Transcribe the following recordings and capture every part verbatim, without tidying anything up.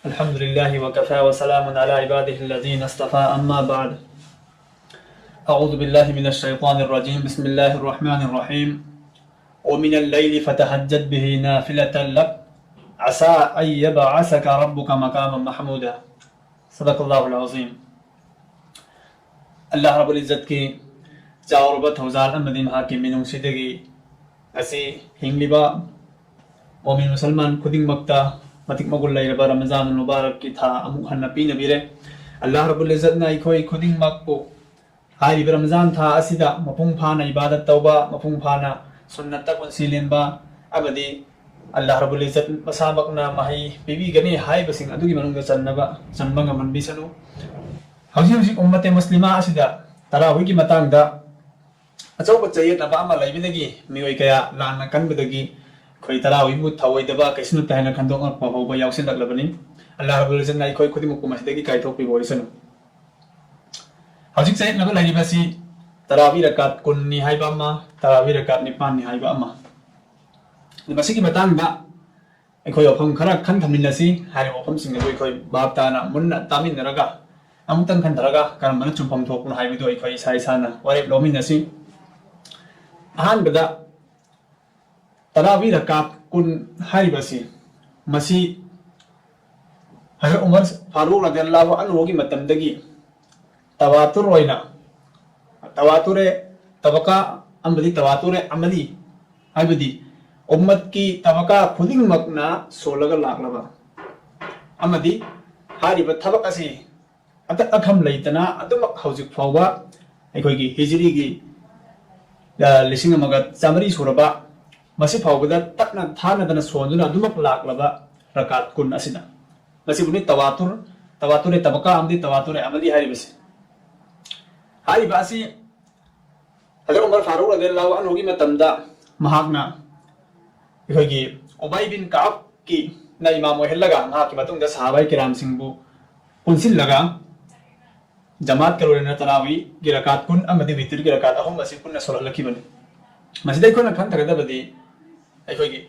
الحمد لله وكفى وسلام على عباده الذين اصطفى، أما بعد. أعوذ بالله من الشيطان الرجيم. بسم الله الرحمن الرحيم. ومن الليل فتهجد به نافلة لك عسى أن يبعثك ربك مقاما محمودا. صدق الله العظيم. ꯑꯜꯂꯥꯍ ꯔꯕꯨꯜ ꯏꯖꯠꯀꯤ ꯆꯥꯎꯔꯕ ꯊꯧꯖꯥꯜ ꯑꯃꯗꯤ ꯃꯍꯥꯛꯀꯤ ꯃꯤꯅꯨꯡꯁꯤꯗꯒꯤ ꯉꯁꯤ ꯍꯤꯡꯂꯤꯕ ꯃꯣꯃꯤꯟ ꯃꯨꯁꯜꯃꯥꯟ ꯈꯨꯗꯤꯡꯃꯛꯇ ꯃꯇꯤꯛ ꯃꯒꯨꯟ ꯂꯩꯔꯕ ꯔꯃꯖꯥꯟ ꯃꯨꯕꯥꯔꯛꯀꯤ ꯊꯥ ꯑꯃꯨꯛ ꯍꯟꯅ ꯄꯤꯅꯕꯤꯔꯦ꯫ ꯑꯜꯂꯥꯍ ꯔꯕꯨꯜ ꯏꯖꯠꯅ ꯑꯩꯈꯣꯏ ꯈꯨꯗꯤꯡꯃꯛꯄꯨ ꯍꯥꯏꯔꯤꯕ ꯔꯃꯖꯥꯟ ꯊꯥ ꯑꯁꯤꯗ ꯃꯄꯨꯡ ꯐꯥꯅ ꯏꯕꯥꯗꯠ ꯇꯧꯕ, ꯃꯄꯨꯡ ꯐꯥꯅ ꯁꯨꯟꯅꯠꯇ ꯄꯨꯟꯁꯤ ꯂꯦꯟꯕ ꯑꯃꯗꯤ ꯑꯜꯂꯥꯍ ꯔꯕꯨꯜ ꯏꯖꯠ ꯃꯁꯥꯃꯛꯅ ꯃꯍꯩ ꯄꯤꯕꯤꯒꯅꯤ ꯍꯥꯏꯕꯁꯤꯡ ꯑꯗꯨꯒꯤ ꯃꯅꯨꯡꯗ ꯆꯟꯅꯕ, ꯆꯟꯕ ꯉꯝꯍꯟꯕꯤꯁꯅꯨ꯫ ꯍꯧꯖꯤꯛ ꯍꯧꯖꯤꯛ ꯎꯝꯃꯠꯇꯦ ꯃꯨꯁꯂꯤꯃꯥ ꯑꯁꯤꯗ ꯇꯔꯥꯋꯤꯒꯤ ꯃꯇꯥꯡꯗ ꯑꯆꯧꯕ ꯆꯌꯦꯠꯅꯕ ꯑꯃ ꯂꯩꯕꯗꯒꯤ ꯃꯤꯑꯣꯏ ꯀꯌꯥ ꯂꯥꯟꯅ ꯀꯟꯕꯗꯒꯤ ꯑꯩꯈꯣꯏ ꯇꯔꯥꯋꯤꯕꯨ ꯊꯧꯑꯣꯏꯗꯕ ꯀꯩꯁꯨ ꯅꯠꯇꯦ ꯍꯥꯏꯅ ꯈꯟꯗꯣꯛꯂꯛꯄ ꯐꯥꯎꯕ ꯌꯥꯎꯁꯤꯜꯂꯛꯂꯕꯅꯤ꯫ ꯑꯜꯂꯥꯍ ꯔꯕꯨꯜ ꯏꯖꯠꯅ ꯑꯩꯈꯣꯏ ꯈꯨꯗꯤꯡꯃꯛꯄꯨ ꯃꯁꯤꯗꯒꯤ ꯀꯥꯏꯊꯣꯛꯄꯤꯕ ꯑꯣꯏꯁꯅꯨ꯫ ꯍꯧꯖꯤꯛ ꯆꯌꯦꯠꯅꯕ ꯂꯩꯔꯤꯕꯁꯤ ꯇꯔꯥꯋꯤ ꯔꯀꯥꯠ ꯀꯨꯟꯅꯤ ꯍꯥꯏꯕ ꯑꯃ, ꯇꯔꯥꯋꯤ ꯔꯀꯥꯠ ꯅꯤꯄꯥꯟꯅꯤ ꯍꯥꯏꯕ ꯑꯃ꯫ ꯑꯗꯨ ꯃꯁꯤꯒꯤ ꯃꯇꯥꯡꯗ ꯑꯩꯈꯣꯏ ꯋꯥꯐꯝ ꯈꯔ ꯈꯟꯊꯃꯤꯟꯅꯁꯤ꯫ ꯍꯥꯏꯔꯤꯕ ꯋꯥꯐꯝꯁꯤꯡ ꯑꯗꯨ ꯑꯩꯈꯣꯏ ꯚꯥꯞ ꯇꯥꯅ ꯃꯨꯟꯅ ꯇꯥꯃꯤꯟꯅꯔꯒ ꯑꯃꯨꯛꯇꯪ ꯈꯟꯊꯔꯒ ꯀꯔꯝꯕꯅ ꯆꯨꯝꯐꯝ ꯊꯣꯛꯄꯅꯣ ꯍꯥꯏꯕꯗꯨ ꯑꯩꯈꯣꯏ ꯏꯁꯥ ꯏꯁꯥꯅ ꯋꯥꯔꯦꯞ ꯂꯧꯃꯤꯟꯅꯁꯤ꯫ ꯑꯍꯥꯟꯕꯗ ꯇꯔꯥꯋꯤ ꯔꯀꯥꯠ ꯀꯨꯟ ꯍꯥꯏꯔꯤꯕꯁꯤ ꯃꯁꯤ ꯍꯖꯔꯠ ꯎꯃꯔ ꯐꯥꯔꯨꯛ ꯔꯗꯤꯌꯜꯂꯥꯍꯨ ꯑꯟꯍꯨꯒꯤ ꯃꯇꯝꯗꯒꯤ ꯇꯋꯥꯇꯨꯔ ꯑꯣꯏꯅ, ꯇꯋꯥꯇꯨꯔꯦ ꯇꯕꯀꯥ ꯑꯃꯗꯤ ꯇꯋꯥꯇꯨꯔꯦ ꯑꯃꯂꯤ, ꯍꯥꯏꯕꯗꯤ ꯎꯝꯃꯠꯀꯤ ꯇꯕꯀꯥ ꯈꯨꯗꯤꯡꯃꯛꯅ ꯁꯣꯜꯂꯒ ꯂꯥꯛꯂꯕ ꯑꯃꯗꯤ ꯍꯥꯏꯔꯤꯕ ꯊꯕꯛ ꯑꯁꯤ ꯑꯇꯠ ꯑꯈꯝ ꯂꯩꯇꯅ ꯑꯗꯨꯃꯛ ꯍꯧꯖꯤꯛ ꯐꯥꯎꯕ ꯑꯩꯈꯣꯏꯒꯤ ꯍꯤꯖꯔꯤꯒꯤ, ꯑ, ꯂꯤꯁꯤꯡ ꯑꯃꯒ ꯆꯥꯃꯔꯤ ꯁꯨꯔꯕ ꯃꯁꯤ ꯐꯥꯎꯕꯗ ꯇꯠꯅ ꯊꯥꯅꯗꯅ ꯁꯣꯟꯗꯨꯅ ꯑꯗꯨꯃꯛ ꯂꯥꯛꯂꯕ ꯔꯀꯥꯠ ꯀꯨꯟ ꯑꯁꯤꯗ꯫ ꯃꯁꯤꯕꯨꯅꯤ ꯇꯋꯥꯇꯨꯔ, ꯇꯋꯥꯇꯨꯔꯦ ꯇꯕꯀꯥ ꯑꯃꯗꯤ ꯇꯋꯥꯇꯨꯔꯦ ꯑꯃꯂꯤ ꯍꯥꯏꯔꯤꯕꯁꯤ꯫ ꯍꯥꯏꯔꯤꯕ ꯑꯁꯤ ꯍꯖꯔꯠ ꯎꯃꯔ ꯐꯥꯔꯨꯛ ꯔꯗꯤꯌꯜꯂꯥꯍꯨ ꯑꯟꯍꯨꯒꯤ ꯃꯇꯝꯗ ꯃꯍꯥꯛꯅ ꯑꯩꯈꯣꯏꯒꯤ ꯎꯕꯥꯏ ꯕꯤꯟ ꯀꯥꯕꯀꯤ ꯅ ꯏꯃꯥꯝ ꯑꯣꯏꯍꯜꯂꯒ ꯃꯍꯥꯛꯀꯤ ꯃꯇꯨꯡꯗ ꯁꯍꯥꯕꯥꯏ ꯀꯤꯔꯥꯝꯁꯤꯡꯕꯨ ꯄꯨꯟꯁꯤꯜꯂꯒ ꯖꯃꯥꯠꯀ ꯂꯣꯏꯅꯅ ꯇꯔꯥꯋꯤꯒꯤ ꯔꯀꯥꯠ ꯀꯨꯟ ꯑꯃꯗꯤ ꯋꯤꯇꯤꯔꯒꯤ ꯔꯀꯥꯠ ꯑꯍꯨꯝ ꯑꯁꯤ ꯄꯨꯟꯅ ꯁꯣꯜꯍꯜꯂꯛꯈꯤꯕꯅꯤ꯫ ꯃꯁꯤꯗ ꯑꯩꯈꯣꯏꯅ ꯈꯟꯊꯒꯗꯕꯗꯤ ꯑꯩꯈꯣꯏꯒꯤ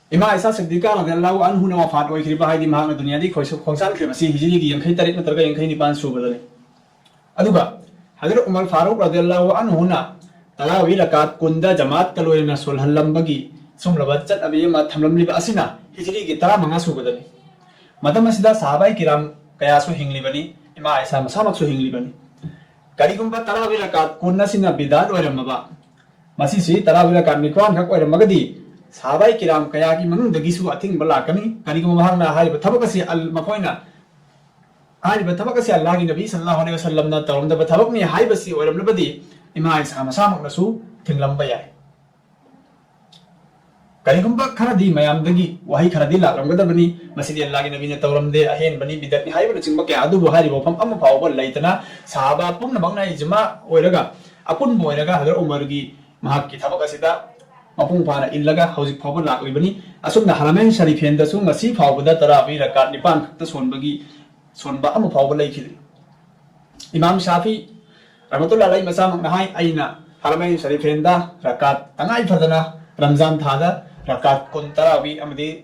ꯏꯃꯥ ꯏꯁꯥ ꯁꯤꯗꯤꯀꯥ ꯔꯗꯤꯌꯜꯂꯥꯍꯨ ꯑꯟꯍꯨꯅ ꯋꯐꯥꯠ ꯑꯣꯏꯈꯤꯕ, ꯍꯥꯏꯗꯤ ꯃꯍꯥꯛꯅ ꯗꯨꯅꯤꯌꯥꯗꯒꯤ ꯈꯣꯏꯁ-, ꯈꯣꯡꯁꯥꯟꯈ꯭ꯔꯤꯕ ꯑꯁꯤ ꯍꯤꯖꯔꯤꯒꯤ ꯌꯥꯡꯈꯩ ꯇꯔꯦꯠ ꯅꯠꯇ꯭ꯔꯒ ꯌꯥꯡꯈꯩ ꯅꯤꯄꯥꯟ ꯁꯨꯕꯗꯅꯤ꯫ ꯑꯗꯨꯒ ꯍꯖꯔꯠ ꯎꯃꯔ ꯐꯥꯔꯨꯛ ꯔꯗꯤꯌꯜꯂꯥꯍꯨ ꯑꯟꯍꯨꯅ ꯇꯔꯥꯋꯤ ꯔꯀꯥꯠ ꯀꯨꯟꯗ ꯖꯃꯥꯠꯀ ꯂꯣꯏꯅꯅ ꯁꯣꯜꯍꯜꯂꯝꯕꯒꯤ ꯁꯨꯝꯂꯕ ꯆꯠꯅꯕꯤ ꯑꯃ ꯊꯝꯂꯝꯂꯤꯕ ꯑꯁꯤꯅ ꯍꯤꯖꯔꯤꯒꯤ ꯇꯔꯥꯃꯉꯥ ꯁꯨꯕꯗꯅꯤ꯫ ꯃꯇꯝ ꯑꯁꯤꯗ ꯁꯍꯥꯕꯥꯏ ꯀꯤꯔꯥꯝ ꯀꯌꯥꯁꯨ ꯍꯤꯡꯂꯤꯕꯅꯤ, ꯏꯃꯥ ꯏꯁꯥ ꯃꯁꯥꯃꯛꯁꯨ ꯍꯤꯡꯂꯤꯕꯅꯤ꯫ ꯀꯔꯤꯒꯨꯝꯕ ꯇꯔꯥꯋꯤ ꯔꯀꯥꯠ ꯀꯨꯟ ꯑꯁꯤꯅ ꯕꯤꯗꯥꯠ ꯑꯣꯏꯔꯝꯃꯕ, ꯃꯁꯤꯁꯤ ꯇꯔꯥꯋꯤ ꯔꯀꯥꯠ ꯅꯤꯄꯥꯟ ꯈꯛ ꯑꯣꯏꯔꯝꯃꯒꯗꯤ, ꯁꯍꯥꯕꯥꯏ ꯀꯤꯔꯥꯝ ꯀꯌꯥꯒꯤ ꯃꯅꯨꯡꯗꯒꯤꯁꯨ ꯑꯊꯤꯡꯕ ꯂꯥꯛꯀꯅꯤ꯫ ꯀꯔꯤꯒꯨꯝꯕ ꯃꯍꯥꯛꯅ ꯍꯥꯏꯔꯤꯕ ꯊꯕꯛ ꯑꯁꯤ ꯑꯜ-, ꯃꯈꯣꯏꯅ ꯍꯥꯏꯔꯤꯕ ꯊꯕꯛ ꯑꯁꯤ ꯑꯜꯂꯥꯍꯒꯤ ꯅꯕꯤ ꯁꯜꯂꯜꯂꯥꯍꯨ ꯑꯂꯩꯍꯤ ꯋꯁꯜꯂꯝꯅ ꯇꯧꯔꯝꯗꯕ ꯊꯕꯛꯅꯤ ꯍꯥꯏꯕꯁꯤ ꯑꯣꯏꯔꯝꯂꯕꯗꯤ, ꯏꯃꯥ ꯏꯁꯥ ꯃꯁꯥꯃꯛꯅꯁꯨ ꯊꯤꯡꯂꯝꯕ ꯌꯥꯏ꯫ ꯀꯔꯤꯒꯨꯝꯕ ꯈꯔꯗꯤ ꯃꯌꯥꯝꯗꯒꯤ ꯋꯥꯍꯩ ꯈꯔꯗꯤ ꯂꯥꯛꯂꯝꯒꯗꯕꯅꯤ, "ꯃꯁꯤꯗꯤ ꯑꯜꯂꯥꯍꯒꯤ ꯅꯕꯤꯅ ꯇꯧꯔꯝꯗꯦ, ꯑꯍꯦꯟꯕꯅꯤ, ꯕꯤꯗꯠꯅꯤ" ꯍꯥꯏꯕꯅꯆꯤꯡꯕ ꯀꯌꯥ ꯑꯗꯨꯕꯨ ꯍꯥꯏꯔꯤꯕ ꯋꯥꯐꯝ ꯑꯃ ꯐꯥꯎꯕ ꯂꯩꯇꯅ, ꯁꯍꯥꯕꯥ ꯄꯨꯝꯅꯃꯛꯅ ꯏꯖꯃꯥ ꯑꯣꯏꯔꯒ, ꯑꯄꯨꯟꯕ ꯑꯣꯏꯔꯒ ꯍꯖꯔꯠ ꯎꯃꯔꯒꯤ ꯃꯍꯥꯛꯀꯤ ꯊꯕꯛ ꯑꯁꯤꯗ ꯃꯄꯨꯡ ꯐꯥꯅ ꯏꯜꯂꯒ ꯍꯧꯖꯤꯛ ꯐꯥꯎꯕ ꯂꯥꯛꯂꯤꯕꯅꯤ꯫ ꯑꯁꯨꯝꯅ ꯍꯔꯃꯦꯟ ꯁꯔꯤꯐꯦꯟꯗꯁꯨ ꯉꯁꯤ ꯐꯥꯎꯕꯗ ꯇꯔꯥꯕꯤ ꯔꯀꯥꯠ ꯅꯤꯄꯥꯟ ꯈꯛꯇ ꯁꯣꯟꯕꯒꯤ, ꯁꯣꯟꯕ ꯑꯃ ꯐꯥꯎꯕ ꯂꯩꯈꯤꯗ꯭ꯔꯤ꯫ ꯏꯃꯥꯝ ꯁꯥꯐꯤ ꯔꯍꯃꯇꯨꯜꯂꯥꯍꯤ ꯑꯂꯩꯍꯤ ꯃꯁꯥꯃꯛꯅ ꯍꯥꯏ, "ꯑꯩꯅ ꯍꯔꯃꯦꯟ ꯁꯔꯤꯐꯦꯟꯗ ꯔꯀꯥꯠ ꯇꯉꯥꯏ ꯐꯗꯅ ꯔꯝꯖꯥꯟ ꯊꯥꯗ ꯔꯀꯥꯠ ꯀꯨꯟ ꯇꯔꯥꯕꯤ ꯑꯃꯗꯤ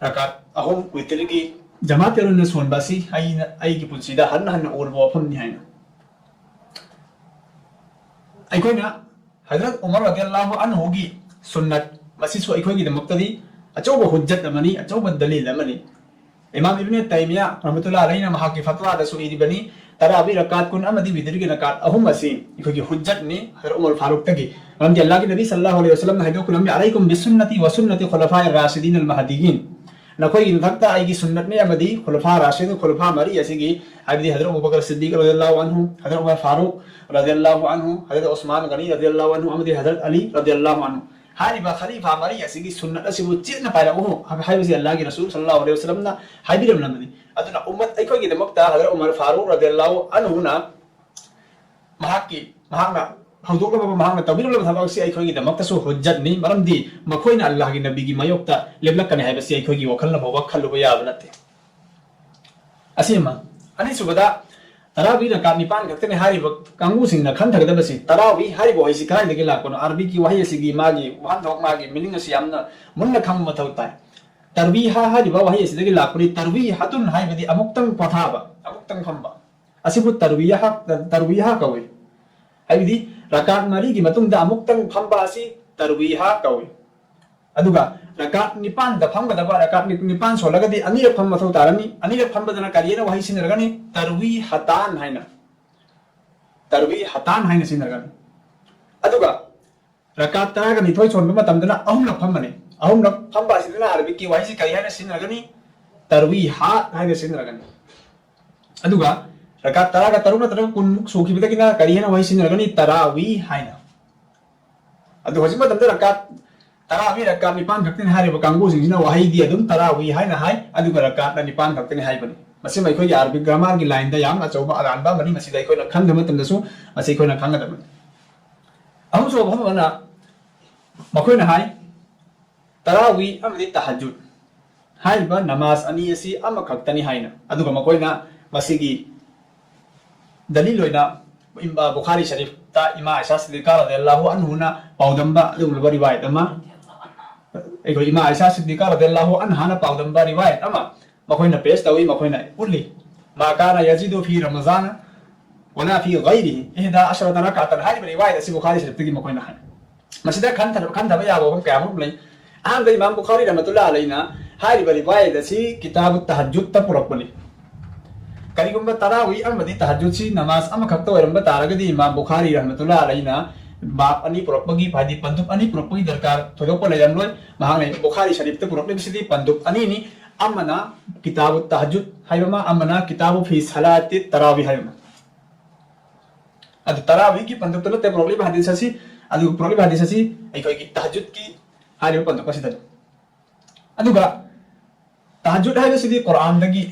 ꯔꯀꯥꯠ ꯑꯍꯨꯝ ꯋꯤꯇꯔꯒꯤ ꯖꯃꯥꯠ ꯇꯧꯔꯅ ꯁꯣꯟꯕ ꯑꯁꯤ ꯑꯩꯅ ꯑꯩꯒꯤ ꯄꯨꯟꯁꯤꯗ ꯍꯟꯅ ꯍꯟꯅ ꯎꯔꯕ ꯋꯥꯐꯝꯅꯤ" ꯍꯥꯏꯅ꯫ ꯑꯩꯈꯣꯏꯅ ꯍꯖꯔꯠ ꯎꯃꯔ ꯔꯗꯤꯌꯜꯂꯥꯍꯨ ꯑꯟꯍꯨꯒꯤ ꯁꯨꯟꯅꯠ, ꯃꯁꯤꯁꯨ ꯑꯩꯈꯣꯏꯒꯤꯗꯃꯛꯇꯗꯤ ꯑꯆꯧꯕ ꯍꯨꯖꯖꯠ ꯑꯃꯅꯤ, ꯑꯆꯧꯕ ꯗꯂꯤꯜ ꯑꯃꯅꯤ꯫ ꯏꯃꯥꯝ ꯏꯕꯅꯦ ꯇꯥꯏꯃꯤꯌꯥ ꯔꯍꯃꯇꯨꯜꯂꯥꯍꯤ ꯑꯂꯩꯍꯤꯅ ꯃꯍꯥꯛꯀꯤ ꯐꯠꯋꯥꯗꯁꯨ ꯏꯔꯤꯕꯅꯤ, ꯇꯔꯥꯕꯤ ꯔꯀꯥꯠ ꯀꯨꯟ ꯑꯃꯗꯤ ꯋꯤꯇꯔꯒꯤ ꯔꯀꯥꯠ ꯑꯍꯨꯝ ꯑꯁꯤ ꯑꯩꯈꯣꯏꯒꯤ ꯍꯨꯖꯖꯠꯅꯤ ꯍꯖꯔꯠ ꯎꯃꯔ ꯐꯥꯔꯨꯛꯇꯒꯤ꯫ ꯃꯔꯝꯗꯤ ꯑꯜꯂꯥꯍꯒꯤ ꯅꯕꯤ ꯁꯜꯂꯜꯂꯥꯍꯨ ꯑꯂꯩꯍꯤ ꯋꯁꯜꯂꯝꯅ ꯍꯥꯏꯗꯣꯛꯈ꯭ꯔꯝꯃꯤ, "ꯑꯂꯩꯀꯨꯝ ꯕꯤꯁꯨꯟꯅꯇꯤ ꯋꯁꯨꯟꯅꯇꯤ ꯈꯨꯂꯐꯥꯏ ꯔꯥꯁꯤꯗꯤꯟ ꯑꯜ ꯃꯍꯗꯤꯌꯤꯟ", ꯅꯈꯣꯏꯒꯤ ꯃꯊꯛꯇ ꯑꯩꯒꯤ ꯁꯨꯟꯅꯠꯅꯤ ꯑꯃꯗꯤ ꯈꯨꯂꯐꯥ ꯔꯥꯁꯤꯗꯤꯟ, ꯈꯨꯂꯐꯥ ꯃꯔꯤ ꯑꯁꯤꯒꯤ, ꯍꯥꯏꯕꯗꯤ ꯍꯖꯔꯠ ꯑꯕꯨ ꯕꯀꯔ ꯁꯤꯗꯤꯛ ꯔꯗꯤꯌꯜꯂꯥꯍꯨ ꯑꯟꯍꯨ, ꯍꯖꯔꯠ ꯎꯃꯔ ꯐꯥꯔꯨꯛ ꯔꯗꯤꯌꯜꯂꯥꯍꯨ ꯑꯟꯍꯨ, ꯍꯖꯔꯠ ꯎꯁꯃꯥꯟ ꯒꯅꯤ ꯔꯗꯤꯌꯜꯂꯥꯍꯨ ꯑꯟꯍꯨ ꯑꯃꯗꯤ ꯍꯖꯔꯠ ꯑꯂꯤ ꯔꯗꯤꯌꯜꯂꯥꯍꯨ ꯑꯟꯍꯨ ꯍꯥꯏꯔꯤꯕ ꯈꯂꯤꯐꯥ ꯃꯔꯤ ꯑꯁꯤꯒꯤ ꯁꯨꯟꯅꯠ ꯑꯁꯤꯕꯨ ꯆꯦꯠꯅ ꯄꯥꯏꯔꯛꯎ ꯍꯥꯏꯕꯁꯤ ꯑꯜꯂꯥꯍꯒꯤ ꯔꯁꯨꯜ ꯁꯜꯂꯜꯂꯥꯍꯨ ꯑꯂꯩꯍꯤ ꯋꯁꯜꯂꯝꯅ ꯍꯥꯏꯕꯤꯔꯝꯂꯕꯅꯤ꯫ ꯑꯗꯨꯅ ꯎꯝꯃꯠ ꯑꯩꯈꯣꯏꯒꯤꯗꯃꯛꯇ ꯍꯖꯔꯠ ꯎꯃꯔ ꯐꯥꯔꯨꯛ ꯔꯗꯤꯌꯜꯂꯥꯍꯨ ꯑꯟꯍꯨꯅ ꯃꯍꯥꯛꯀꯤ, ꯃꯍꯥꯛꯅ ꯍꯧꯗꯣꯛꯂꯝꯕ, ꯃꯍꯥꯛꯅ ꯇꯧꯕꯤꯔꯝꯂꯕ ꯊꯕꯛ ꯑꯁꯤ ꯑꯩꯈꯣꯏꯒꯤꯗꯃꯛꯇꯁꯨ ꯍꯨꯖꯖꯠꯅꯤ, ꯃꯔꯝꯗꯤ ꯃꯈꯣꯏꯅ ꯑꯜꯂꯥꯍꯒꯤ ꯅꯕꯤꯒꯤ ꯃꯥꯌꯣꯛꯇ ꯂꯦꯞꯂꯛꯀꯅꯤ ꯍꯥꯏꯕꯁꯤ ꯑꯩꯈꯣꯏꯒꯤ ꯋꯥꯈꯜꯅ ꯐꯥꯎꯕ ꯈꯜꯂꯨꯕ ꯌꯥꯕ ꯅꯠꯇꯦ꯫ ꯑꯁꯤ ꯑꯃ꯫ ꯑꯅꯤꯁꯨꯕꯗ, ꯇꯔꯥꯋꯤ ꯔꯀꯥꯠ ꯅꯤꯄꯥꯟ ꯈꯛꯇꯅꯤ ꯍꯥꯏꯔꯤꯕ ꯀꯥꯡꯕꯨꯁꯤꯡꯅ ꯈꯟꯊꯒꯗꯕꯁꯤ, ꯇꯔꯥꯋꯤ ꯍꯥꯏꯔꯤꯕ ꯋꯥꯍꯩꯁꯤ ꯀꯗꯥꯏꯗꯒꯤ ꯂꯥꯛꯄꯅꯣ? ꯑꯔꯕꯤꯛꯀꯤ ꯋꯥꯍꯩ ꯑꯁꯤꯒꯤ ꯃꯥꯒꯤ ꯋꯥꯍꯟꯊꯣꯛ, ꯃꯥꯒꯤ meaning ꯑꯁꯤ ꯌꯥꯝꯅ ꯃꯨꯟꯅ ꯈꯪꯕ ꯃꯊꯧ ꯇꯥꯏ꯫ ꯇꯔꯋꯤꯍꯥ ꯍꯥꯏꯔꯤꯕ ꯋꯥꯍꯩ ꯑꯁꯤꯗꯒꯤ ꯂꯥꯛꯄꯅꯤ꯫ ꯇꯔꯋꯤꯍꯥꯇꯨꯟ ꯍꯥꯏꯕꯗꯤ ꯑꯃꯨꯛꯇꯪ ꯄꯣꯊꯥꯕ, ꯑꯃꯨꯛꯇꯪ ꯐꯝꯕ꯫ ꯑꯁꯤꯕꯨ ꯇꯔꯋꯤꯍꯥ, ꯇꯔꯋꯤꯍꯥ ꯀꯧꯏ꯫ ꯍꯥꯏꯕꯗꯤ ꯔꯀꯥꯠ ꯃꯔꯤꯒꯤ ꯃꯇꯨꯡꯗ ꯑꯃꯨꯛꯇꯪ ꯐꯝꯕ ꯑꯁꯤ ꯇꯔꯋꯤꯍꯥ ꯀꯧꯏ꯫ ꯑꯗꯨꯒ ꯔꯀꯥꯠ ꯅꯤꯄꯥꯟꯗ ꯐꯝꯒꯗꯕ, ꯔꯀꯥꯠ ꯅꯤ-, ꯅꯤꯄꯥꯟ ꯁꯣꯜꯂꯒꯗꯤ ꯑꯅꯤꯔꯛ ꯐꯝꯕ ꯃꯊꯧ ꯇꯥꯔꯅꯤ꯫ ꯑꯅꯤꯔꯛ ꯐꯝꯕꯗꯅ ꯀꯔꯤ ꯍꯥꯏꯅ ꯋꯥꯍꯩ ꯁꯤꯖꯤꯟꯅꯔꯒꯅꯤ? ꯇꯔꯋꯤ ꯍꯇꯥꯟ ꯍꯥꯏꯅ, ꯇꯔꯋꯤ ꯍꯇꯥꯟ ꯍꯥꯏꯅ ꯁꯤꯖꯤꯟꯅꯔꯒꯅꯤ꯫ ꯑꯗꯨꯒ ꯔꯀꯥꯠ ꯇꯔꯥꯒ ꯅꯤꯊꯣꯏ ꯁꯣꯟꯕ ꯃꯇꯝꯗꯅ ꯑꯍꯨꯝꯂꯛ ꯐꯝꯕꯅꯤ꯫ ꯑꯍꯨꯝꯂꯛ ꯐꯝꯕ ꯑꯁꯤꯗꯅ ꯑꯔꯕꯤꯛꯀꯤ ꯋꯥꯍꯩꯁꯤ ꯀꯔꯤ ꯍꯥꯏꯅ ꯁꯤꯖꯤꯟꯅꯔꯒꯅꯤ? ꯇꯔꯋꯤ ꯍꯥꯠ ꯍꯥꯏꯅ ꯁꯤꯖꯤꯟꯅꯔꯒꯅꯤ꯫ ꯑꯗꯨꯒ ꯔꯀꯥꯠ ꯇꯔꯥꯒ ꯇꯔꯨꯛ ꯅꯠꯇ꯭ꯔꯒ ꯀꯨꯟꯃꯨꯛ ꯁꯨꯈꯤꯕꯗꯒꯤꯅ ꯀꯔꯤ ꯍꯥꯏꯅ ꯋꯥꯍꯩ ꯁꯤꯖꯤꯟꯅꯔꯒꯅꯤ? ꯇꯔꯥꯋꯤ ꯍꯥꯏꯅ꯫ ꯑꯗꯨ ꯍꯧꯖꯤꯛ ꯃꯇꯝꯗ ꯔꯀꯥꯠ ꯇꯔꯥꯋꯤ, ꯔꯀꯥꯠ ꯅꯤꯄꯥꯟ ꯈꯛꯇꯅꯤ ꯍꯥꯏꯔꯤꯕ ꯀꯥꯡꯕꯨꯁꯤꯡꯁꯤꯅ ꯋꯥꯍꯩꯗꯤ ꯑꯗꯨꯝ ꯇꯔꯥꯋꯤ ꯍꯥꯏꯅ ꯍꯥꯏ, ꯑꯗꯨꯒ ꯔꯀꯥꯠꯅ ꯅꯤꯄꯥꯟ ꯈꯛꯇꯅꯤ ꯍꯥꯏꯕꯅꯤ꯫ ꯃꯁꯤꯃ ꯑꯩꯈꯣꯏꯒꯤ ꯑꯔꯕꯤꯛ ꯒ꯭ꯔꯥꯃꯥꯔꯒꯤ ꯂꯥꯏꯟꯗ ꯌꯥꯝꯅ ꯑꯆꯧꯕ ꯑꯔꯥꯟꯕ ꯑꯃꯅꯤ꯫ ꯃꯁꯤꯗ ꯑꯩꯈꯣꯏꯅ ꯈꯪꯗꯕ ꯃꯇꯝꯗꯁꯨ ꯃꯁꯤ ꯑꯩꯈꯣꯏꯅ ꯈꯪꯒꯗꯕꯅꯤ꯫ ꯑꯍꯨꯝꯁꯨꯕ ꯃꯐꯝ ꯑꯃꯅ ꯃꯈꯣꯏꯅ ꯍꯥꯏ, ꯇꯔꯥꯋꯤ ꯑꯃꯗꯤ ꯇꯍꯖꯨꯗ ꯍꯥꯏꯔꯤꯕ ꯅꯃꯥꯖ ꯑꯅꯤ ꯑꯁꯤ ꯑꯃꯈꯛꯇꯅꯤ ꯍꯥꯏꯅ, ꯑꯗꯨꯒ ꯃꯈꯣꯏꯅ ꯃꯁꯤꯒꯤ ꯗꯂꯤꯜ ꯑꯣꯏꯅ ꯏꯝ-, ꯕꯨꯈꯥꯔꯤ ꯁꯔꯤꯐꯇ ꯏꯃꯥ ꯑꯥꯏꯁꯥ ꯁꯤꯗꯤꯀꯥ ꯔꯗꯤꯌꯜꯂꯥꯍꯨ ꯑꯟꯍꯨꯅ ꯄꯥꯎꯗꯝꯕ ꯑꯗꯨꯒꯨꯝꯂꯕ ꯔꯤꯋꯥꯌꯠ ꯑꯃ, ꯑꯩꯈꯣꯏ ꯏꯃꯥ ꯑꯥꯏꯁꯥ ꯁꯤꯗꯤꯀꯥ ꯔꯗꯤꯌꯜꯂꯥꯍꯨ ꯑꯟꯍꯥꯅ ꯄꯥꯎꯗꯝꯕ ꯔꯤꯋꯥꯌꯠ ꯑꯃ ꯃꯈꯣꯏꯅ ꯄꯦꯁ ꯇꯧꯏ, ꯃꯈꯣꯏꯅ ꯎꯠꯂꯤ꯫ ꯃꯥ ꯀꯥꯅ ꯌꯖꯤꯗꯨ ꯐꯤ ꯔꯃꯖꯥꯅ ꯋꯂꯥ ꯐꯤ ꯒꯩꯔꯤꯍꯤ ꯏꯍꯗꯥ ꯑꯁꯔꯇ ꯔꯀꯥꯇꯟ ꯍꯥꯏꯔꯤꯕ ꯔꯤꯋꯥꯌꯠ ꯑꯁꯤ ꯕꯨꯈꯥꯔꯤ ꯁꯔꯤꯐꯇꯒꯤ ꯃꯈꯣꯏꯅ ꯍꯥꯏ꯫ ꯃꯁꯤꯗ ꯈꯟꯊ-, ꯈꯟꯊꯕ ꯌꯥꯕ ꯋꯥꯐꯝ ꯀꯌꯥ ꯑꯃꯔꯣꯝ ꯂꯩ꯫ ꯑꯍꯥꯟꯕꯗ ꯏꯃꯥꯝ ꯕꯨꯈꯥꯔꯤ ꯔꯍꯃꯇꯨꯜꯂꯥ ꯑꯂꯩꯅ ꯍꯥꯏꯔꯤꯕ ꯔꯤꯋꯥꯌꯠ ꯑꯁꯤ ꯀꯤꯇꯥꯕꯨ ꯇꯍꯖꯨꯗꯇ ꯄꯨꯔꯛꯄꯅꯤ꯫ ꯀꯔꯤꯒꯨꯝꯕ ꯇꯔꯥꯋꯤ ꯑꯃꯗꯤ ꯇꯍꯖꯨꯗꯁꯤ ꯅꯃꯥꯖ ꯑꯃꯈꯛꯇ ꯑꯣꯏꯔꯝꯕ ꯇꯥꯔꯒꯗꯤ ꯏꯃꯥꯝ ꯕꯨꯈꯥꯔꯤ ꯔꯍꯃꯇꯨꯜꯂꯥ ꯑꯂꯩꯅ ꯕꯥꯕ ꯑꯅꯤ ꯄꯨꯔꯛꯄꯒꯤ, ꯍꯥꯏꯗꯤ ꯄꯟꯗꯨꯞ ꯑꯅꯤ ꯄꯨꯔꯛꯄꯒꯤ ꯗꯔꯀꯥꯔ ꯊꯣꯏꯗꯣꯛꯄ ꯂꯩꯔꯝꯂꯣꯏ꯫ ꯃꯍꯥꯛꯅ ꯕꯨꯈꯥꯔꯤ ꯁꯔꯤꯐꯇ ꯄꯨꯔꯛꯂꯤꯕꯁꯤꯗꯤ ꯄꯟꯗꯨꯞ ꯑꯅꯤꯅꯤ, ꯑꯃꯅ ꯀꯤꯇꯥꯕꯨ ꯇꯍꯖꯨꯗ ꯍꯥꯏꯕ ꯑꯃ, ꯑꯃꯅ ꯀꯤꯇꯥꯕꯨ ꯐꯤ ꯁꯂꯥꯇꯤ ꯇꯔꯥꯋꯤ ꯍꯥꯏꯕ ꯑꯃ꯫ ꯑꯗꯨ ꯇꯔꯥꯋꯤꯒꯤ ꯄꯟꯗꯨꯞꯇ ꯅꯠꯇꯦ ꯄꯨꯔꯛꯂꯤꯕ ꯍꯗꯤꯁ ꯑꯁꯤ, ꯑꯗꯨ ꯄꯨꯔꯛꯂꯤꯕ ꯍꯗꯤꯁ ꯑꯁꯤ ꯑꯩꯈꯣꯏꯒꯤ ꯇꯍꯖꯨꯗꯀꯤ ꯍꯥꯏꯔꯤꯕ ꯄꯟꯗꯨꯞ ꯑꯁꯤꯗꯅꯤ꯫ ꯑꯗꯨꯒ ꯇꯍꯖꯨꯗ ꯍꯥꯏꯕꯁꯤꯗꯤ ꯀꯨꯔꯥꯟꯗꯒꯤ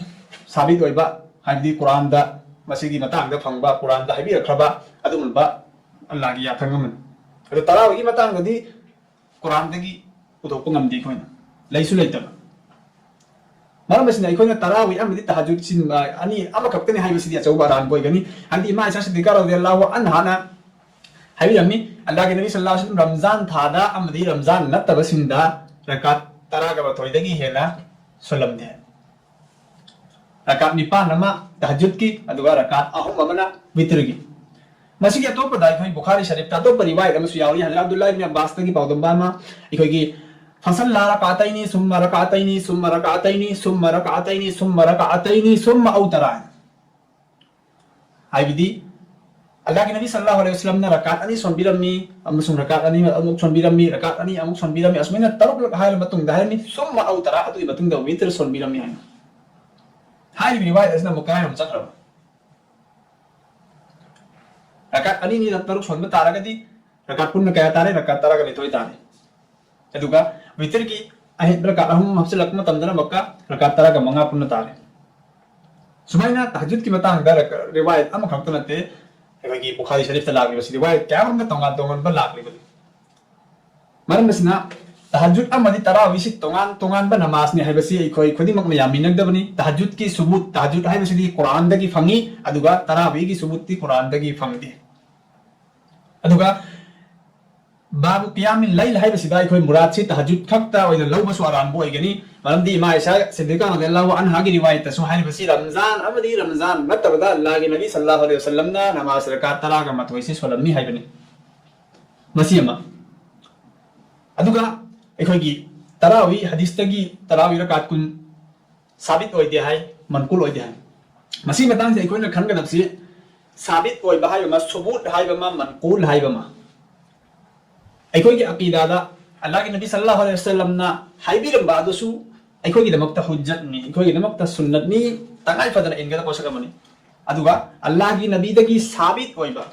ꯁꯥꯕꯤꯠ ꯑꯣꯏꯕ, ꯍꯥꯏꯕꯗꯤ ꯀꯨꯔꯥꯟꯗ ꯃꯁꯤꯒꯤ ꯃꯇꯥꯡꯗ ꯐꯪꯕ, ꯀꯨꯔꯥꯟꯗ ꯍꯥꯏꯕꯤꯔꯛꯈ꯭ꯔꯕ ꯑꯗꯨꯒꯨꯝꯕ ꯑꯜꯂꯥꯍꯒꯤ ꯌꯥꯊꯪ ꯑꯃꯅꯤ꯫ ꯑꯗꯨ ꯇꯔꯥꯋꯤꯒꯤ ꯃꯇꯥꯡꯗꯗꯤ ꯀꯨꯔꯥꯟꯗꯒꯤ ꯄꯨꯊꯣꯛꯄ ꯉꯝꯗꯦ ꯑꯩꯈꯣꯏꯅ, ꯂꯩꯁꯨ ꯂꯩꯇꯕ꯫ ꯃꯔꯝ ꯑꯁꯤꯅ ꯑꯩꯈꯣꯏꯅ ꯇꯔꯥꯋꯤ ꯑꯃꯗꯤ ꯇꯍꯖꯨꯗ ꯁꯤꯟꯕ ꯑꯅꯤ ꯑꯃꯈꯛꯇꯅꯤ ꯍꯥꯏꯕꯁꯤꯗꯤ ꯑꯆꯧꯕ ꯑꯔꯥꯟꯕ ꯑꯣꯏꯒꯅꯤ꯫ ꯍꯥꯏꯕꯗꯤ ꯏꯃꯥ ꯑꯥꯏꯁꯥ ꯁꯤꯗꯤꯀꯥ ꯔꯗꯤꯌꯜꯂꯥꯍꯨ ꯑꯟꯍꯥꯅ ꯍꯥꯏꯕꯤꯔꯝꯃꯤ, ꯑꯜꯂꯥꯍꯒꯤ ꯅꯕꯤ ꯁꯜꯂꯜꯂꯥꯍꯨ ꯑꯂꯩꯍꯤ ꯋꯁꯜꯂꯝ ꯔꯝꯖꯥꯟ ꯊꯥꯗ ꯑꯃꯗꯤ ꯔꯝꯖꯥꯟ ꯅꯠꯇꯕꯁꯤꯡꯗ ꯔꯀꯥꯠ ꯇꯔꯥꯒ ꯃꯥꯊꯣꯏꯗꯒꯤ ꯍꯦꯟꯅ ꯁꯣꯜꯂꯝꯗꯦ꯫ ꯔꯀꯥꯠ ꯅꯤꯄꯥꯟ ꯑꯃ ꯇꯍꯖꯨꯗꯀꯤ, ꯑꯗꯨꯒ ꯔꯀꯥꯠ ꯑꯍꯨꯝ ꯑꯃꯅ ꯋꯤꯇ꯭ꯔꯒꯤ꯫ ꯃꯁꯤꯒꯤ ꯑꯇꯣꯞꯄꯗ ꯑꯩꯈꯣꯏ ꯕꯨꯈꯥꯔꯤ ꯁꯔꯤꯐꯇ ꯑꯇꯣꯞꯄ ꯔꯤꯋꯥꯌꯠ ꯑꯃꯁꯨ ꯌꯥꯎꯔꯤ꯫ ꯍꯖꯔꯠ ꯑꯕꯗꯨꯜꯂꯥꯍ ꯏꯕꯅ ꯑꯕꯕꯥꯁꯇꯒꯤ ꯄꯥꯎꯗꯝꯕ ꯑꯃ, ꯑꯩꯈꯣꯏꯒꯤ ꯐꯁꯜꯂꯥ ꯔꯀꯥꯇꯩꯅꯤ ꯁꯨꯝꯃ ꯔꯀꯥꯇꯩꯅꯤ ꯁꯨꯝꯃ ꯔꯀꯥꯇꯩꯅꯤ ꯁꯨꯝꯃ ꯔꯀꯥꯇꯩꯅꯤ ꯁꯨꯝꯃ ꯔꯀꯥꯇꯩꯅꯤ ꯁꯨꯝꯃ ꯑꯧ ꯇꯔꯥ꯫ ꯍꯥꯏꯕꯗꯤ ꯑꯜꯂꯥꯍꯒꯤ ꯅꯕꯤ ꯁꯜꯂꯜꯂꯥꯍꯨ ꯑꯂꯩꯍꯤ ꯋꯁꯜꯂꯝꯅ ꯔꯀꯥꯠ ꯑꯅꯤ ꯁꯣꯟꯕꯤꯔꯝꯃꯤ, ꯑꯃꯁꯨꯡ ꯔꯀꯥꯠ ꯑꯅꯤ ꯑꯃꯨꯛ ꯁꯣꯟꯕꯤꯔꯝꯃꯤ, ꯔꯀꯥꯠ ꯑꯅꯤ ꯑꯃꯨꯛ ꯁꯣꯟꯕꯤꯔꯝꯃꯤ, ꯑꯁꯨꯃꯥꯏꯅ ꯇꯔꯨꯛꯂꯛ ꯍꯥꯏꯔ ꯃꯇꯨꯡꯗ ꯍꯥꯏꯔꯝꯃꯤ, ꯁꯨꯝꯃ ꯑꯧ ꯇꯔꯥ, ꯑꯗꯨꯒꯤ ꯃꯇꯨꯡꯗ ꯋꯤꯇ꯭ꯔ ꯁꯣꯟꯕꯤꯔꯝꯃꯤ ꯍꯥꯏꯅ꯫ ꯍꯥꯏꯔꯤꯕ ꯔꯤꯋꯥꯌꯠ ꯑꯁꯤꯅ ꯑꯃꯨꯛ ꯀꯗꯥꯏꯔꯣꯝ ꯆꯠꯈ꯭ꯔꯕ? ꯔꯀꯥꯠ ꯑꯅꯤꯅꯤꯗ ꯇꯔꯨꯛ ꯁꯣꯟꯕ ꯇꯥꯔꯒꯗꯤ ꯔꯀꯥꯠ ꯄꯨꯟꯅ ꯀꯌꯥ ꯇꯥꯔꯦ? ꯔꯀꯥꯠ ꯇꯔꯥꯒ ꯅꯤꯊꯣꯏ ꯇꯥꯔꯦ꯫ ꯑꯗꯨꯒ ꯋꯤꯇ꯭ꯔꯒꯤ ꯑꯍꯦꯟꯕ ꯔꯀꯥꯠ ꯑꯍꯨꯝ ꯍꯥꯞꯆꯤꯜꯂꯛꯄ ꯃꯇꯝꯗꯅ ꯑꯃꯨꯛꯀ ꯔꯀꯥꯠ ꯇꯔꯥꯒ ꯃꯉꯥ ꯄꯨꯟꯅ ꯇꯥꯔꯦ꯫ ꯁꯨꯃꯥꯏꯅ ꯇꯍꯖꯨꯗꯀꯤ ꯃꯇꯥꯡꯗ ꯔꯀ-, ꯔꯤꯋꯥꯌꯠ ꯑꯃꯈꯛꯇ ꯅꯠꯇꯦ, ꯑꯩꯈꯣꯏꯒꯤ ꯕꯨꯈꯥꯔꯤ ꯁꯔꯤꯐꯇ ꯂꯥꯛꯂꯤꯕꯁꯤ ꯔꯤꯋꯥꯌꯠ ꯀꯌꯥ ꯑꯃ ꯇꯣꯉꯥꯟ ꯇꯣꯉꯥꯟꯕ ꯂꯥꯛꯂꯤꯕꯅꯤ꯫ ꯃꯔꯝ ꯑꯁꯤꯅ ꯇꯍꯖꯨꯗ ꯑꯃꯗꯤ ꯇꯔꯥꯋꯤꯁꯤ ꯇꯣꯉꯥꯟ ꯇꯣꯉꯥꯟꯕ ꯅꯃꯥꯖꯅꯤ ꯍꯥꯏꯕꯁꯤ ꯑꯩꯈꯣꯏ ꯈꯨꯗꯤꯡꯃꯛꯅ ꯌꯥꯃꯤꯟꯅꯒꯗꯕꯅꯤ꯫ ꯇꯍꯖꯨꯗꯀꯤ ꯁꯨꯕꯨꯠ, ꯇꯍꯖꯨꯗ ꯍꯥꯏꯕꯁꯤꯗꯤ ꯀꯨꯔꯥꯟꯗꯒꯤ ꯐꯪꯉꯤ, ꯑꯗꯨꯒ ꯇꯔꯥꯋꯤꯒꯤ ꯁꯨꯕꯨꯠꯇꯤ ꯀꯨꯔꯥꯟꯗꯒꯤ ꯐꯪꯗꯦ꯫ ꯑꯗꯨꯒ ꯕꯥꯕꯨ ꯀꯤꯌꯥꯃꯤꯜ ꯂꯩꯜ ꯍꯥꯏꯕꯁꯤꯗ ꯑꯩꯈꯣꯏ ꯃꯨꯔꯥꯗꯁꯤ ꯇꯍꯖꯨꯗ ꯈꯛꯇ ꯑꯣꯏꯅ ꯂꯧꯕꯁꯨ ꯑꯔꯥꯟꯕ ꯑꯣꯏꯒꯅꯤ꯫ ꯃꯔꯝꯗꯤ ꯏꯃꯥ ꯏꯁꯥ ꯁꯤꯗꯤꯀꯥ ꯔꯗꯤꯌꯜꯂꯥꯍꯨ ꯑꯟꯍꯥꯒꯤ ꯔꯤꯋꯥꯌꯠꯇꯁꯨ ꯍꯥꯏꯔꯤꯕꯁꯤ ꯔꯝꯖꯥꯟ ꯑꯃꯗꯤ ꯔꯝꯖꯥꯟ ꯅꯠꯇꯕꯗ ꯑꯜꯂꯥꯍꯒꯤ ꯅꯕꯤ ꯁꯜꯂꯜꯂꯥꯍꯨ ꯑꯂꯩꯍꯤ ꯋꯁꯜꯂꯝꯅ ꯅꯃꯥꯖ ꯔꯀꯥꯠ ꯇꯔꯥꯒ ꯃꯥꯊꯣꯏꯁꯤ ꯁꯣꯜꯂꯝꯃꯤ ꯍꯥꯏꯕꯅꯤ꯫ ꯃꯁꯤ ꯑꯃ꯫ ꯑꯗꯨꯒ ꯑꯩꯈꯣꯏꯒꯤ ꯇꯔꯥꯋꯤ ꯍꯗꯤꯁꯇꯒꯤ ꯇꯔꯥꯋꯤ ꯔꯀꯥꯠ ꯀꯨꯟ ꯁꯥꯕꯤꯠ ꯑꯣꯏꯗꯦ ꯍꯥꯏ, ꯃꯟꯀꯨꯜ ꯑꯣꯏꯗꯦ ꯍꯥꯏ꯫ ꯃꯁꯤꯒꯤ ꯃꯇꯥꯡꯁꯤꯗ ꯑꯩꯈꯣꯏꯅ ꯈꯟꯒꯗꯕꯁꯤ ꯁꯥꯕꯤꯠ ꯑꯣꯏꯕ ꯍꯥꯏꯕ ꯑꯃ, ꯁꯨꯕꯨꯠ ꯍꯥꯏꯕ ꯑꯃ, ꯃꯟꯀꯨꯜ ꯍꯥꯏꯕ ꯑꯃ꯫ ꯑꯩꯈꯣꯏꯒꯤ ꯑꯀꯤꯗꯥꯗ ꯑꯜꯂꯥꯍꯒꯤ ꯅꯕꯤ ꯁꯜꯂꯜꯂꯥꯍꯨ ꯑꯂꯩꯍꯤ ꯋꯁꯜꯂꯝꯅ ꯍꯥꯏꯕꯤꯔꯝꯕ ꯑꯗꯨꯁꯨ ꯑꯩꯈꯣꯏꯒꯤꯗꯃꯛꯇ ꯍꯨꯖꯠꯅꯤ, ꯑꯩꯈꯣꯏꯒꯤꯗꯃꯛꯇ ꯁꯨꯟꯅꯠꯅꯤ, ꯇꯉꯥꯏ ꯐꯗꯅ ꯏꯟꯒꯗꯕ ꯄꯣꯠꯁꯛ ꯑꯃꯅꯤ꯫ ꯑꯗꯨꯒ ꯑꯜꯂꯥꯍꯒꯤ ꯅꯕꯤꯗꯒꯤ ꯁꯥꯕꯤꯠ ꯑꯣꯏꯕ,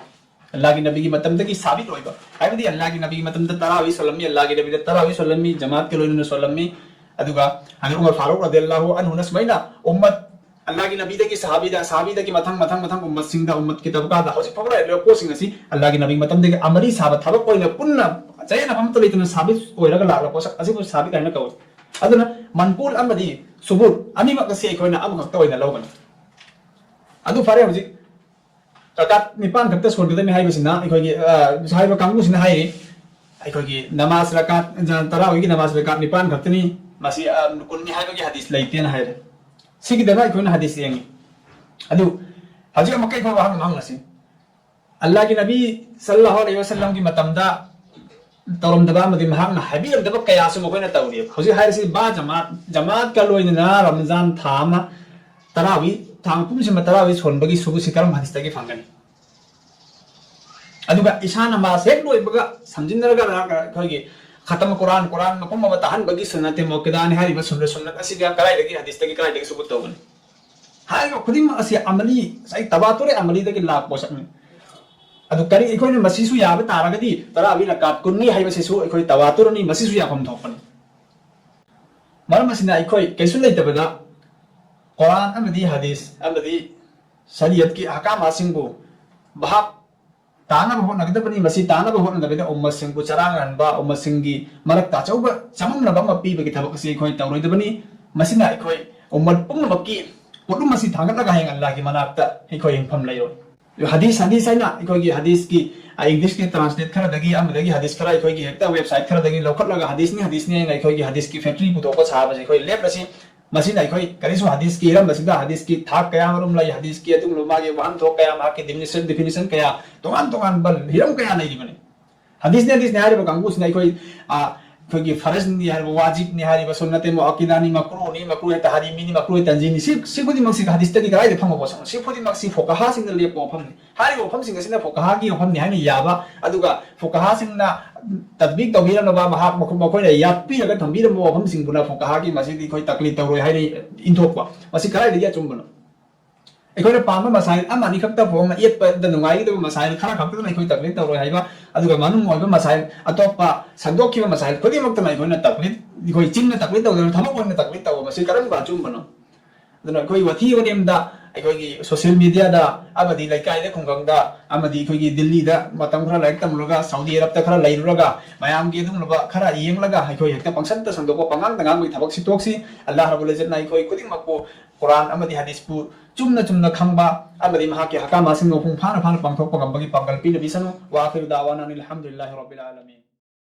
ꯑꯜꯂꯥꯍꯒꯤ ꯅꯕꯤꯒꯤ ꯃꯇꯝꯗꯒꯤ ꯁꯥꯕꯤꯠ ꯑꯣꯏꯕ, ꯍꯥꯏꯕꯗꯤ ꯑꯜꯂꯥꯍꯒꯤ ꯅꯕꯤꯒꯤ ꯃꯇꯝꯗ ꯇꯔꯥꯋꯤ ꯁꯣꯜꯂꯝꯃꯤ, ꯑꯜꯂꯥꯍꯒꯤ ꯅꯕꯤꯗ ꯇꯔꯥꯋꯤ ꯁꯣꯜꯂꯝꯃꯤ, ꯖꯃꯥꯠꯀ ꯂꯣꯏꯅꯅ ꯁꯣꯜꯂꯝꯃꯤ꯫ ꯑꯗꯨꯒ ꯍꯖꯔꯠ ꯎꯃꯔ ꯐꯥꯔꯨꯛ ꯔꯗꯤꯌꯜꯂꯥꯍꯨ ꯑꯟꯍꯨꯅ ꯁꯨꯃꯥꯏꯅ ꯎꯝꯃꯠ ꯑꯜꯂꯥꯍꯒꯤ ꯅꯕꯤꯗꯒꯤ ꯁꯍꯥꯕꯤꯗ, ꯁꯍꯥꯕꯤꯗꯒꯤ ꯃꯊꯪ, ꯃꯊꯪ, ꯃꯊꯪ ꯎꯝꯃꯠꯁꯤꯡꯗ, ꯎꯝꯃꯠꯀꯤ ꯇꯕꯀꯥꯗ ꯍꯧꯖꯤꯛ ꯐꯥꯎꯕ ꯂꯩꯔꯤꯕ ꯄꯣꯠꯁꯤꯡ ꯑꯁꯤ ꯑꯜꯂꯥꯍꯒꯤ ꯅꯕꯤꯒꯤ ꯃꯇꯝꯗꯒꯤ ꯑꯃꯔꯤ ꯁꯥꯕ ꯊꯕꯛ ꯑꯣꯏꯅ ꯄꯨꯟꯅ ꯆꯌꯦꯠꯅꯐꯝ ꯑꯃꯠꯇ ꯂꯩꯇꯅ ꯁꯥꯕꯤꯠ ꯑꯣꯏꯔꯒ ꯂꯥꯛꯂꯕ ꯄꯣꯠꯁꯛ ꯑꯁꯤꯕꯨ ꯁꯥꯕꯤꯠ ꯍꯥꯏꯅ ꯀꯧꯏ꯫ ꯑꯗꯨꯅ ꯃꯟꯀꯨꯜ ꯑꯃꯗꯤ ꯁꯨꯕꯨꯠ ꯑꯅꯤꯃꯛ ꯑꯁꯤ ꯑꯩꯈꯣꯏꯅ ꯑꯃꯈꯛꯇ ꯑꯣꯏꯅ ꯂꯧꯒꯅꯤ꯫ ꯑꯗꯨ ꯐꯔꯦ, ꯍꯧꯖꯤꯛ ꯔꯀꯥꯠ ꯅꯤꯄꯥꯟ ꯈꯛꯇ ꯁꯣꯟꯒꯗꯕꯅꯤ ꯍꯥꯏꯕꯁꯤꯅ ꯑꯩꯈꯣꯏꯒꯤ, ꯑ, ꯍꯥꯏꯔꯤꯕ ꯀꯥꯡꯕꯨꯁꯤꯅ ꯍꯥꯏꯔꯤ, ꯑꯩꯈꯣꯏꯒꯤ ꯅꯃꯥꯖ ꯔꯀꯥꯠ, ꯖ-, ꯇꯔꯥꯋꯤꯒꯤ ꯅꯃꯥꯖ ꯔꯀꯥꯠ ꯅꯤꯄꯥꯟ ꯈꯛꯇꯅꯤ, ꯃꯁꯤ, ꯑ, ꯔꯨꯀꯨꯟꯅꯤ ꯍꯥꯏꯕꯒꯤ ꯍꯗꯤꯁ ꯂꯩꯇꯦꯅ ꯍꯥꯏꯔꯦ꯫ ꯁꯤꯒꯤꯗꯃꯛ ꯑꯩꯈꯣꯏꯅ ꯍꯗꯤꯁ ꯌꯦꯡꯉꯤ꯫ ꯑꯗꯨ ꯍꯧꯖꯤꯛ ꯑꯃꯨꯛꯀ ꯑꯩꯈꯣꯏ ꯋꯥꯍꯪ ꯑꯃ ꯍꯪꯉꯁꯤ꯫ ꯑꯜꯂꯥꯍꯒꯤ ꯅꯕꯤ ꯁꯜꯂꯜꯂꯥꯍꯨ ꯑꯂꯩꯍꯤ ꯋꯥꯁꯜꯂꯝꯒꯤ ꯃꯇꯝꯗ ꯇꯧꯔꯝꯗꯕ ꯑꯃꯗꯤ ꯃꯍꯥꯛꯅ ꯍꯥꯏꯕꯤꯔꯝꯗꯕ ꯀꯌꯥꯁꯨ ꯃꯈꯣꯏꯅ ꯇꯧꯔꯤꯕ꯫ ꯍꯧꯖꯤꯛ ꯍꯥꯏꯔꯤꯁꯤ ꯕꯥ ꯖꯃꯥꯠ, ꯖꯃꯥꯠꯀ ꯂꯣꯏꯅꯅ ꯔꯃꯖꯥꯟ ꯊꯥ ꯑꯃ ꯇꯔꯥꯋꯤ, ꯊꯥ ꯄꯨꯝꯁꯤꯃ ꯇꯔꯥꯋꯤ ꯁꯣꯟꯕꯒꯤ ꯁꯨꯕꯨꯠꯁꯤ ꯀꯔꯝꯕ ꯍꯗꯤꯁꯇꯒꯤ ꯐꯪꯒꯅꯤ? ꯑꯗꯨꯒ ꯏꯁꯥ ꯅꯃꯥꯖ ꯍꯦꯛ ꯂꯣꯏꯕꯒ ꯁꯝꯖꯤꯟꯅꯔꯒ ꯑꯩꯈꯣꯏꯒꯤ ꯈꯇꯝ ꯀꯨꯔꯥꯟ, ꯀꯨꯔꯥꯟ ꯃꯄꯨꯝ ꯑꯃ ꯇꯥꯍꯟꯕꯒꯤ ꯁꯨꯟꯅꯠꯇꯦ ꯃꯨꯑꯛꯀꯗꯥꯅꯤ ꯍꯥꯏꯔꯤꯕ ꯁꯨꯟꯅ, ꯁꯨꯟꯅꯠ ꯑꯁꯤꯒ ꯀꯗꯥꯏꯗꯒꯤ, ꯍꯗꯤꯁꯇꯒꯤ ꯀꯗꯥꯏꯗꯒꯤ ꯁꯨꯕꯨꯠ ꯇꯧꯒꯅꯤ? ꯍꯥꯏꯔꯤꯕ ꯈꯨꯗꯤꯡꯃꯛ ꯑꯁꯤ ꯑꯃꯂꯤ, ꯉꯁꯥꯏ ꯇꯕꯥꯇꯨꯔ ꯑꯃꯂꯤꯗꯒꯤ ꯂꯥꯛꯄ ꯄꯣꯠꯁꯛꯅꯤ꯫ ꯑꯗꯨ ꯀꯔꯤ, ꯑꯩꯈꯣꯏꯅ ꯃꯁꯤꯁꯨ ꯌꯥꯕ ꯇꯥꯔꯒꯗꯤ ꯇꯔꯥꯕꯤ ꯔꯀꯥꯠ ꯀꯨꯟꯅꯤ ꯍꯥꯏꯕꯁꯤꯁꯨ ꯑꯩꯈꯣꯏ ꯇꯕꯥꯇꯨꯔꯅꯤ, ꯃꯁꯤꯁꯨ ꯌꯥꯐꯝ ꯊꯣꯛꯄꯅꯤ꯫ ꯃꯔꯝ ꯑꯁꯤꯅ ꯑꯩꯈꯣꯏ ꯀꯩꯁꯨ ꯂꯩꯇꯕꯗ ꯀꯨꯔꯥꯟ ꯑꯃꯗꯤ ꯍꯗꯤꯁ ꯑꯃꯗꯤ ꯁꯔꯤꯌꯠꯀꯤ ꯑꯍꯀꯥꯝꯁꯤꯡꯕꯨ ꯚꯥꯞ ꯇꯥꯅꯕ ꯍꯣꯠꯅꯒꯗꯕꯅꯤ꯫ ꯃꯁꯤ ꯇꯥꯅꯕ ꯍꯣꯠꯅꯗꯕꯤꯗ ꯎꯝꯃꯠꯁꯤꯡꯕꯨ ꯆꯔꯥꯡꯅꯍꯟꯕ, ꯎꯝꯃꯠꯁꯤꯡꯒꯤ ꯃꯔꯛꯇ ꯑꯆꯧꯕ ꯆꯃꯝꯅꯕ ꯑꯃ ꯄꯤꯕꯒꯤ ꯊꯕꯛ ꯑꯁꯤ ꯑꯩꯈꯣꯏ ꯇꯧꯔꯣꯏꯗꯕꯅꯤ꯫ ꯃꯁꯤꯅ ꯑꯩꯈꯣꯏ ꯎꯝꯃꯠ ꯄꯨꯝꯅꯃꯛꯀꯤ ꯄꯣꯠꯂꯨꯝ ꯑꯁꯤ ꯊꯥꯡꯒꯠꯂꯒ ꯍꯌꯦꯡ ꯑꯜꯂꯥꯍꯒꯤ ꯃꯅꯥꯛꯇ ꯑꯩꯈꯣꯏ ꯌꯦꯡꯐꯝ ꯂꯩꯔꯣꯏ꯫ ꯍꯗꯤꯁ, ꯍꯗꯤꯁ ꯍꯥꯏꯅ ꯑꯩꯈꯣꯏꯒꯤ ꯍꯗꯤꯁꯀꯤ, ꯑ, ꯏꯪꯂꯤꯁꯀꯤ ꯇ꯭ꯔꯥꯟꯁꯂꯦꯠ ꯈꯔꯗꯒꯤ ꯑꯃꯗꯒꯤ ꯍꯗꯤꯁ ꯈꯔ ꯑꯩꯈꯣꯏꯒꯤ ꯍꯦꯛꯇ ꯋꯦꯕꯁꯥꯏꯠ ꯈꯔꯗꯒꯤ ꯂꯧꯈꯠꯂꯒ ꯍꯗꯤꯁꯅꯤ, ꯍꯗꯤꯁꯅꯤ ꯍꯥꯏꯅ ꯑꯩꯈꯣꯏꯒꯤ ꯍꯗꯤꯁꯀꯤ ꯐꯦꯛꯇ꯭ꯔꯤ ꯄꯨꯊꯣꯛꯄ ꯁꯥꯕꯁꯦ ꯑꯩꯈꯣꯏ ꯂꯦꯞꯂꯁꯤ꯫ ꯃꯁꯤꯅ ꯑꯩꯈꯣꯏ ꯀꯔꯤꯁꯨ ꯍꯗꯤꯁꯀꯤ ꯍꯤꯔꯝ ꯑꯁꯤꯗ ꯍꯗꯤꯁꯀꯤ ꯊꯥꯛ ꯀꯌꯥ ꯑꯃꯔꯣꯝ ꯂꯩ, ꯍꯗꯤꯁꯀꯤ ꯑꯗꯨꯒꯨꯝꯂꯕ ꯃꯥꯒꯤ ꯋꯥꯍꯟꯊꯣꯛ ꯀꯌꯥ, ꯃꯍꯥꯛꯀꯤ ꯗꯤꯐꯤꯅꯤꯁꯟ, ꯗꯤꯐꯤꯅꯤꯁꯟ ꯀꯌꯥ, ꯇꯣꯉꯥꯟ ꯇꯣꯉꯥꯟꯕ ꯍꯤꯔꯝ ꯀꯌꯥ ꯂꯩꯔꯤꯕꯅꯤ꯫ ꯍꯗꯤꯁꯅꯤ, ꯍꯗꯤꯁꯅꯤ ꯍꯥꯏꯔꯤꯕ ꯀꯥꯡꯕꯨꯁꯤꯅ ꯑꯩꯈꯣꯏ, ꯑ, ꯑꯩꯈꯣꯏꯒꯤ ꯐꯔꯖꯅꯤ ꯍꯥꯏꯔꯤꯕ, ꯋꯥꯖꯤꯕꯅꯤ ꯍꯥꯏꯔꯤꯕ, ꯁꯨꯟꯅꯠꯇꯦ ꯃꯨꯑꯛꯀꯤꯗꯥꯅꯤ, ꯃꯀ꯭ꯔꯨꯍꯅꯤ, ꯃꯀ꯭ꯔꯨꯍ ꯇꯍꯔꯤꯃꯤꯅꯤ, ꯃꯀ꯭ꯔꯨꯍ ꯇꯟꯖꯤꯍꯅꯤ, ꯁꯤ, ꯁꯤ ꯈꯨꯗꯤꯡꯃꯛꯁꯤ ꯍꯗꯤꯁꯇꯒꯤ ꯀꯗꯥꯏꯗ ꯐꯪꯕ ꯄꯣꯠꯁꯛꯅꯣ? ꯁꯤ ꯈꯨꯗꯤꯡꯃꯛꯁꯤ ꯐꯣꯀꯍꯥꯁꯤꯡꯅ ꯂꯦꯞꯄ ꯋꯥꯐꯝꯅꯤ꯫ ꯍꯥꯏꯔꯤꯕ ꯋꯥꯐꯝꯁꯤꯡ ꯑꯁꯤꯅ ꯐꯣꯀꯍꯥꯒꯤ ꯋꯥꯐꯝꯅꯤ ꯍꯥꯏꯅ ꯌꯥꯕ, ꯑꯗꯨꯒ ꯐꯣꯀꯍꯥꯁꯤꯡꯅ ꯇꯠꯕꯤꯛ ꯇꯧꯕꯤꯔꯝꯂꯕ, ꯃꯍꯥꯛ, ꯃꯈꯣ-, ꯃꯈꯣꯏꯅ ꯌꯥꯠꯄꯤꯔꯒ ꯊꯝꯕꯤꯔꯝꯕ ꯋꯥꯐꯝꯁꯤꯡꯗꯨꯅ ꯐꯣꯀꯍꯥꯒꯤ ꯃꯁꯤꯗꯤ ꯑꯩꯈꯣꯏ ꯇꯛꯂꯤꯗ ꯇꯧꯔꯣꯏ ꯍꯥꯏꯅ ꯏꯟꯊꯣꯛꯄ꯫ ꯃꯁꯤ ꯀꯗꯥꯏꯗꯒꯤ ꯑꯆꯨꯝꯕꯅꯣ? ꯑꯩꯈꯣꯏꯅ ꯄꯥꯝꯕ ꯃꯁꯥꯏꯜ ꯑꯃ ꯑꯅꯤ ꯈꯛꯇ ꯐꯣꯡꯅ ꯌꯦꯠꯄꯗ ꯅꯨꯡꯉꯥꯏꯒꯗꯕ ꯃꯁꯥꯏꯜ ꯈꯔ ꯈꯛꯇꯗꯅ ꯑꯩꯈꯣꯏ ꯇꯛꯂꯤꯗ ꯇꯧꯔꯣꯏ ꯍꯥꯏꯕ, ꯑꯗꯨꯒ ꯃꯅꯨꯡ ꯑꯣꯏꯕ ꯃꯁꯥꯏꯜ ꯑꯇꯣꯞꯄ ꯁꯟꯗꯣꯛꯈꯤꯕ ꯃꯁꯥꯏꯜ ꯈꯨꯗꯤꯡꯃꯛꯇꯅ ꯑꯩꯈꯣꯏꯅ ꯇꯛꯂꯤꯗ, ꯑꯩꯈꯣꯏ ꯆꯤꯟꯅ ꯇꯛꯂꯤꯗ ꯇꯧꯗꯅ ꯊꯕꯛ ꯑꯣꯏꯅ ꯇꯛꯂꯤꯗ ꯇꯧꯕ, ꯃꯁꯤ ꯀꯔꯝꯕ ꯑꯆꯨꯝꯕꯅꯣ? ꯑꯗꯨꯅ ꯑꯩꯈꯣꯏ ꯋꯥꯊꯤ ꯋꯥꯔꯦꯝꯗ ꯑꯩꯈꯣꯏꯒꯤ social media ꯗ ꯑꯃꯗꯤ ꯂꯩꯀꯥꯏꯗ, ꯈꯨꯡꯒꯪꯗ, ꯑꯃꯗꯤ ꯑꯩꯈꯣꯏꯒꯤ ꯗꯤꯜꯂꯤꯗ ꯃꯇꯝ ꯈꯔ ꯂꯥꯏꯔꯤꯛ ꯇꯝꯂꯨꯔꯒ, ꯁꯥꯎꯗꯤ ꯑꯔꯕꯇ ꯈꯔ ꯂꯩꯔꯨꯔꯒ, ꯃꯌꯥꯝꯒꯤ ꯑꯗꯨꯒꯨꯝꯂꯕ ꯈꯔ ꯌꯦꯡꯂꯒ ꯑꯩꯈꯣꯏ ꯍꯦꯛꯇ ꯄꯪꯁꯟꯇ ꯁꯟꯗꯣꯛꯄ, ꯄꯪꯉꯥꯡꯗ ꯉꯥꯡꯕꯒꯤ ꯊꯕꯛꯁꯤ ꯇꯣꯛꯁꯤ꯫ ꯑꯜꯂꯥꯍ ꯔꯕꯨꯜ ꯏꯖꯠꯅ ꯑꯩꯈꯣꯏ ꯈꯨꯗꯤꯡꯃꯛꯄꯨ ꯀꯨꯔꯥꯟ ꯑꯃꯗꯤ ꯍꯗꯤꯁꯄꯨ ꯆꯨꯝꯅ ꯆꯨꯝꯅ ꯈꯪꯕ ꯑꯃꯗꯤ ꯃꯍꯥꯛꯀꯤ ꯑꯍꯀꯥꯝꯁꯤꯡ ꯃꯄꯨꯡ ꯐꯥꯅ ꯐꯥꯅ ꯄꯥꯡꯊꯣꯛꯄ ꯉꯝꯕꯒꯤ ꯄꯥꯡꯒꯜ ꯄꯤꯅꯕꯤꯁꯅꯨ꯫ وآخر دعوانا أن الحمد لله رب العالمين.